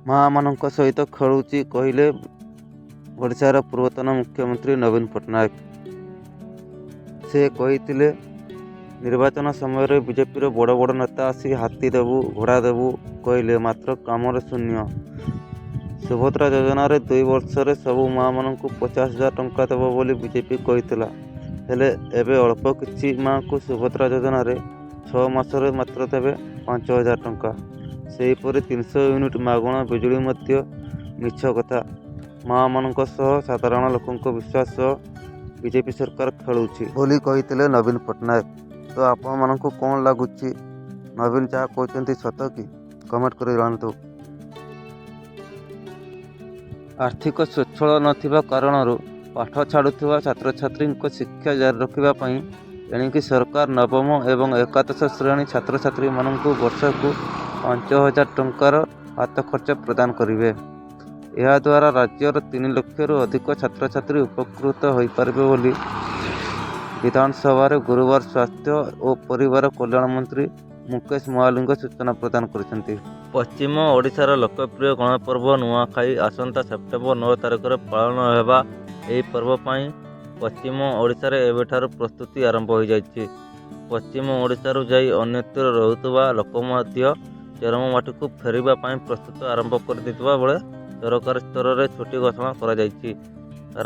ମା'ମାନଙ୍କ ସହିତ ଖେଳୁଛି କହିଲେ ଓଡ଼ିଶାର ପୂର୍ବତନ ମୁଖ୍ୟମନ୍ତ୍ରୀ ନବୀନ ପଟ୍ଟନାୟକ। ସେ କହିଥିଲେ, ନିର୍ବାଚନ ସମୟରେ ବିଜେପିର ବଡ଼ ବଡ଼ ନେତା ଆସି ହାତୀ ଦେବୁ, ଘୋଡ଼ା ଦେବୁ କହିଲେ, ମାତ୍ର କାମରେ ଶୂନ୍ୟ। ସୁଭଦ୍ରା ଯୋଜନାରେ 2 ବର୍ଷରେ ସବୁ ମା'ମାନଙ୍କୁ 50,000 ଟଙ୍କା ଦେବ ବୋଲି ବିଜେପି କହିଥିଲା। ହେଲେ ଏବେ ଅଳ୍ପ କିଛି ମା'ଙ୍କୁ ସୁଭଦ୍ରା ଯୋଜନାରେ 6 ମାସରେ ମାତ୍ର ଦେବେ 5,000 ଟଙ୍କା। ସେହିପରି 300 ୟୁନିଟ୍ ମାଗଣା ବିଜୁଳି ମଧ୍ୟ ମିଛ କଥା। ମା'ମାନଙ୍କ ସହ ସାଧାରଣ ଲୋକଙ୍କ ବିଶ୍ୱାସ ସହ ବିଜେପି ସରକାର ଖେଳୁଛି ବୋଲି କହିଥିଲେ ନବୀନ ପଟ୍ଟନାୟକ। ତ ଆପଣମାନଙ୍କୁ କ'ଣ ଲାଗୁଛି, ନବୀନ ଯାହା କହୁଛନ୍ତି ସତ କି? କମେଣ୍ଟ କରି ଜଣାନ୍ତୁ। ଆର୍ଥିକ ସ୍ୱଚ୍ଛଳ ନଥିବା କାରଣରୁ ପାଠ ଛାଡ଼ୁଥିବା ଛାତ୍ରଛାତ୍ରୀଙ୍କ ଶିକ୍ଷା ଜାରି ରଖିବା ପାଇଁ ଏଣିକି ସରକାର ନବମ ଏବଂ ଏକାଦଶ ଶ୍ରେଣୀ ଛାତ୍ରଛାତ୍ରୀମାନଙ୍କୁ ବର୍ଷକୁ 5,000 ଟଙ୍କାର ହାତଖର୍ଚ୍ଚ ପ୍ରଦାନ କରିବେ। ଏହାଦ୍ୱାରା ରାଜ୍ୟର 3 ଲକ୍ଷରୁ ଅଧିକ ଛାତ୍ରଛାତ୍ରୀ ଉପକୃତ ହୋଇପାରିବେ ବୋଲି ବିଧାନସଭାରେ ଗୁରୁବାର ସ୍ୱାସ୍ଥ୍ୟ ଓ ପରିବାର କଲ୍ୟାଣ ମନ୍ତ୍ରୀ ମୁକେଶ ମହାଲିଙ୍ଗ ସୂଚନା ପ୍ରଦାନ କରିଛନ୍ତି। ପଶ୍ଚିମ ଓଡ଼ିଶାର ଲୋକପ୍ରିୟ ଗଣପର୍ବ ନୂଆଖାଇ ଆସନ୍ତା ସେପ୍ଟେମ୍ବର 9 ତାରିଖରେ ପାଳନ ହେବା। ଏହି ପର୍ବ ପାଇଁ ପଶ୍ଚିମ ଓଡ଼ିଶାରେ ଏବେଠାରୁ ପ୍ରସ୍ତୁତି ଆରମ୍ଭ ହୋଇଯାଇଛି। ପଶ୍ଚିମ ଓଡ଼ିଶାରୁ ଯାଇ ଅନ୍ୟତ୍ର ରହୁଥିବା ଲୋକ ମଧ୍ୟ ଜନ୍ମମାଟିକୁ ଫେରିବା ପାଇଁ ପ୍ରସ୍ତୁତି ଆରମ୍ଭ କରିଦେଇଥିବା ବେଳେ ସରକାରୀ ସ୍ତରରେ ଛୁଟି ଘୋଷଣା କରାଯାଇଛି।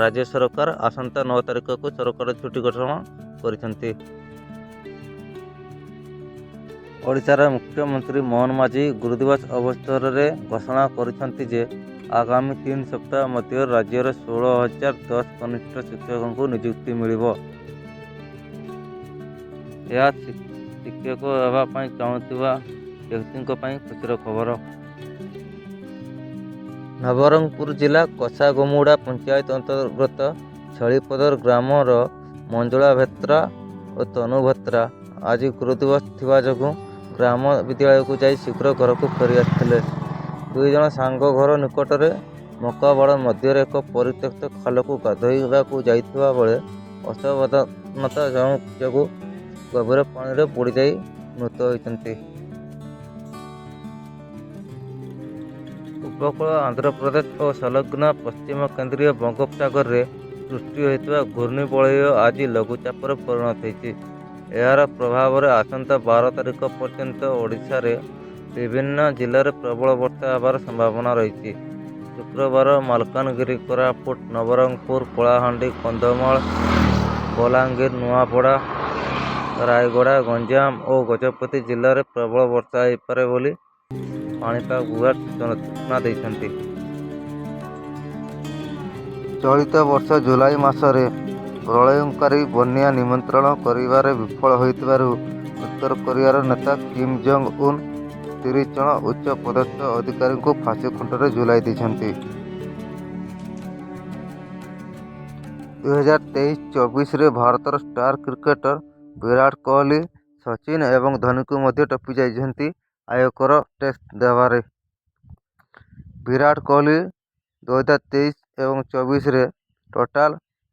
ରାଜ୍ୟ ସରକାର ଆସନ୍ତା 9 ତାରିଖକୁ ସରକାରୀ ଛୁଟି ଘୋଷଣା କରିଛନ୍ତି। ଓଡ଼ିଶାର ମୁଖ୍ୟମନ୍ତ୍ରୀ ମୋହନ ମାଝୀ ଗୁରୁଦିବସ ଅବସରରେ ଘୋଷଣା କରିଛନ୍ତି ଯେ, ଆଗାମୀ 3 ସପ୍ତାହ ମଧ୍ୟରେ ରାଜ୍ୟରେ 16,010 କନିଷ୍ଠ ଶିକ୍ଷକଙ୍କୁ ନିଯୁକ୍ତି ମିଳିବ। ଏହା ଶିକ୍ଷକ ହେବା ପାଇଁ ଚାହୁଁଥିବା ବ୍ୟକ୍ତିଙ୍କ ପାଇଁ ଖୁସିର ଖବର। ନବରଙ୍ଗପୁର ଜିଲ୍ଲା କୋଷାଗୁମୁଡ଼ା ପଞ୍ଚାୟତ ଅନ୍ତର୍ଗତ ଛେଳିପଦର ଗ୍ରାମର ମଞ୍ଜୁଳା ଭେତ୍ରା ଓ ତନୁ ଭତ୍ରା ଆଜି ଗୁରୁଦିବସ ଥିବା ଯୋଗୁଁ ଗ୍ରାମ ବିଦ୍ୟାଳୟକୁ ଯାଇ ଶୀଘ୍ର ଘରକୁ ଫେରି ଆସିଥିଲେ। ଦୁଇଜଣ ସାଙ୍ଗ ଘର ନିକଟରେ ମକାବାଡ଼ ମଧ୍ୟରେ ଏକ ପରିତ୍ୟକ୍ତ ଖାଲକୁ ଗାଧୋଇବାକୁ ଯାଇଥିବା ବେଳେ ଅସାବଧାନତା ଯୋଗୁଁ ଗଭୀର ପାଣିରେ ବୁଡ଼ିଯାଇ ମୃତ ହୋଇଛନ୍ତି। ଉପକୂଳ ଆନ୍ଧ୍ରପ୍ରଦେଶ ଓ ସଂଲଗ୍ନ ପଶ୍ଚିମ କେନ୍ଦ୍ରୀୟ ବଙ୍ଗୋପସାଗରରେ ସୃଷ୍ଟି ହୋଇଥିବା ଘୂର୍ଣ୍ଣିବଳୟ ଆଜି ଲଘୁଚାପରେ ପରିଣତ ହୋଇଛି। ଏହାର ପ୍ରଭାବରେ ଆସନ୍ତା 12 ତାରିଖ ପର୍ଯ୍ୟନ୍ତ ଓଡ଼ିଶାର ବିଭିନ୍ନ ଜିଲ୍ଲାରେ ପ୍ରବଳ ବର୍ଷା ହେବାର ସମ୍ଭାବନା ରହିଛି। ଶୁକ୍ରବାର ମାଲକାନଗିରି, କୋରାପୁଟ, ନବରଙ୍ଗପୁର, କଳାହାଣ୍ଡି, କନ୍ଧମାଳ, ବଲାଙ୍ଗୀର, ନୂଆପଡ଼ା, ରାୟଗଡ଼ା, ଗଞ୍ଜାମ ଓ ଗଜପତି ଜିଲ୍ଲାରେ ପ୍ରବଳ ବର୍ଷା ହୋଇପାରେ ବୋଲି ପାଣିପାଗ ବିଭାଗ ସୂଚନା ଦେଇଛନ୍ତି। ଚଳିତ ବର୍ଷ ଜୁଲାଇ ମାସରେ ପ୍ରଳୟଙ୍କାରୀ ବନ୍ୟା ନିୟନ୍ତ୍ରଣ କରିବାରେ ବିଫଳ ହୋଇଥିବାରୁ ଉତ୍ତର କୋରିଆର ନେତା କିମ୍ ଜଙ୍ଗ୍ ଉନ୍ 30 ଜଣ ଉଚ୍ଚ ପଦସ୍ଥ ଅଧିକାରୀଙ୍କୁ ଫାଶୀ ଖୁଣ୍ଟରେ ଝୁଲାଇ ଦେଇଛନ୍ତି। 2023-24ରେ ଭାରତର ଷ୍ଟାର କ୍ରିକେଟର ବିରାଟ କୋହଲି ସଚିନ ଏବଂ ଧୋନିଙ୍କୁ ମଧ୍ୟ ଟପିଯାଇଛନ୍ତି ଆୟକର ଟ୍ୟାକ୍ସ ଦେବାରେ। ବିରାଟ କୋହଲି 2023 ଏବଂ 24ରେ ଟୋଟାଲ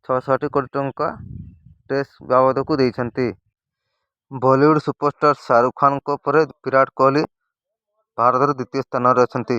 66 କୋଟି ଟଙ୍କା ଟ୍ୟାକ୍ସ ବାବଦକୁ ଦେଇଛନ୍ତି। ବଲିଉଡ ସୁପରଷ୍ଟାର ଶାହରୁଖ ଖାନଙ୍କ ପରେ ବିରାଟ କୋହଲି ଭାରତରେ ଦ୍ୱିତୀୟ ସ୍ଥାନରେ ଅଛନ୍ତି।